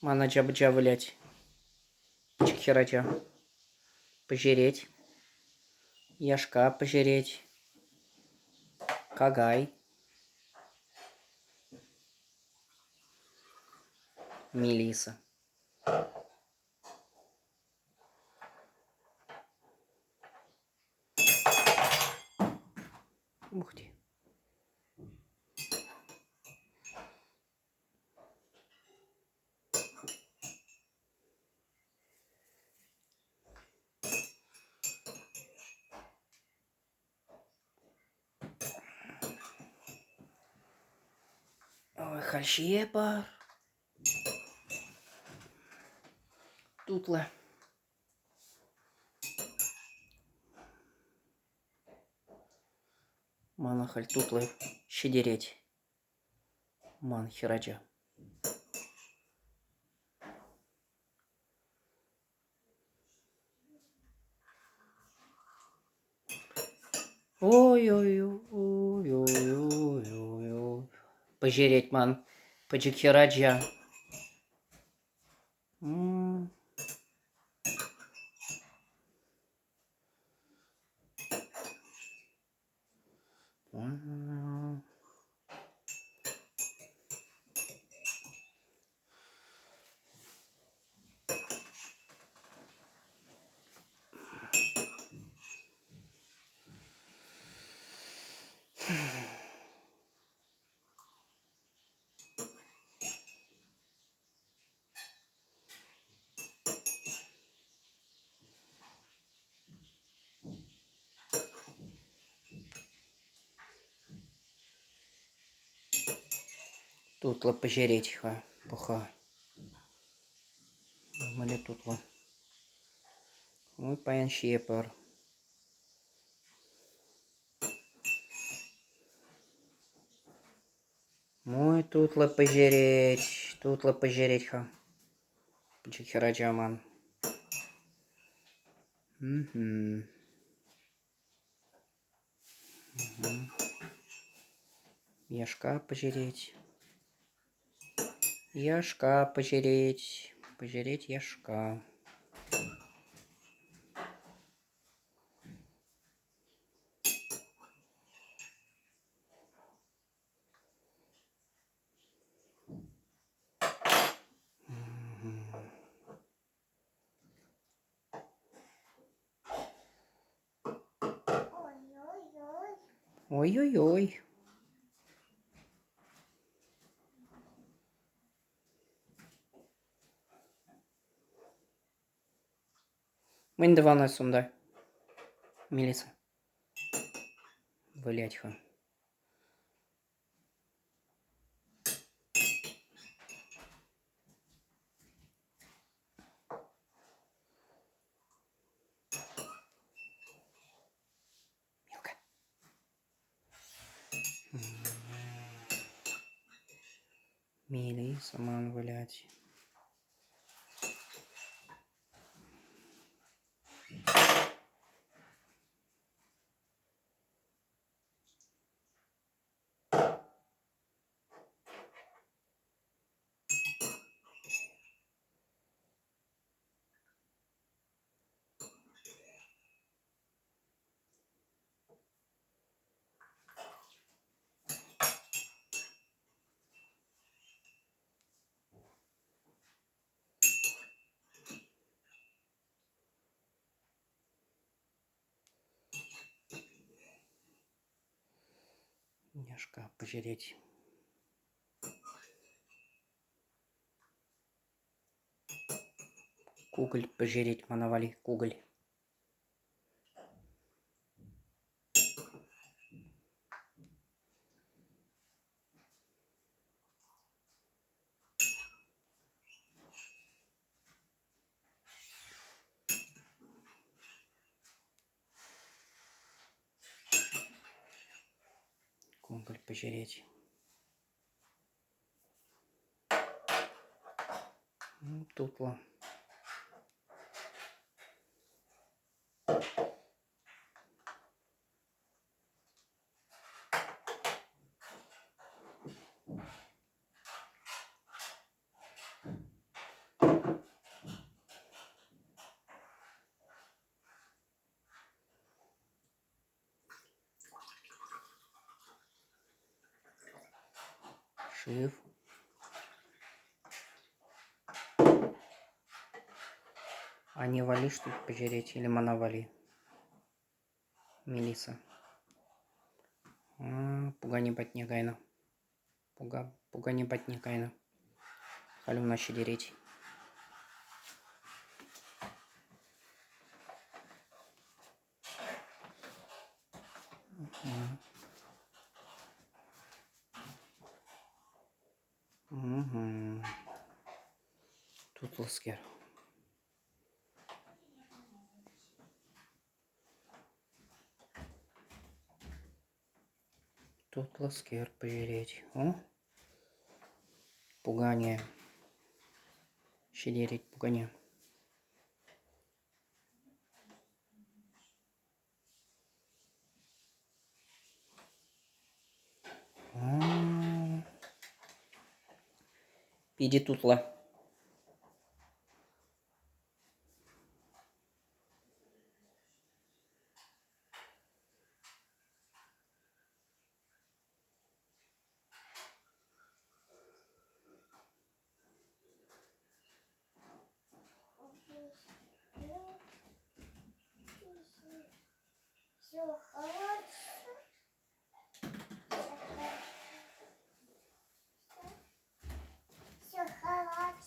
Ман ача-пӑча вылять. Пӗчӗк хӗрача. Пӗҫерет. Яшка пӗҫерет. Какай. Мелиса. Ух ты. Ой, халь ҫие пар. Тутлӑ. Мана халь тутлӑ ҫитерет ман хӗрача. Ой-ой-ой-ой-ой-ой-ой. Пӗҫерет ман пӗчӗк хӗрача. Тутлӑ пӗҫерет-ха, пӑха. Мӗнле тутлӑ. Ну, паян ҫиепӗр. Мой тутлӑ пӗҫерет, тутлӑ пӗҫерет-ха. Пӗчӗк хӗрача ман. Яшка пӗҫерет. Яшка пӗҫерет, пӗҫерет яшка. Ой-ой-ой. Мӗн тӑван эс унта, Мелиса? Вылять-ха. Милка. Мелиса ман вылять. Яшка пӗҫерет. Кукӑль пӗҫерет мана валли, кукӑль. Кукӑль пӗҫерет. Тутлӑ. Шыв. А не вали, что ли, пожереть? Или мана вали? Мелиса. Пугани патне кайнӑ. Пуга, пугани патне кайнӑ. Халь уна ҫитерет. Тутлӑскер. Тутлӑскер пӗҫерет. О, пукане. Ҫитерет пукане. Питӗ тутлӑ.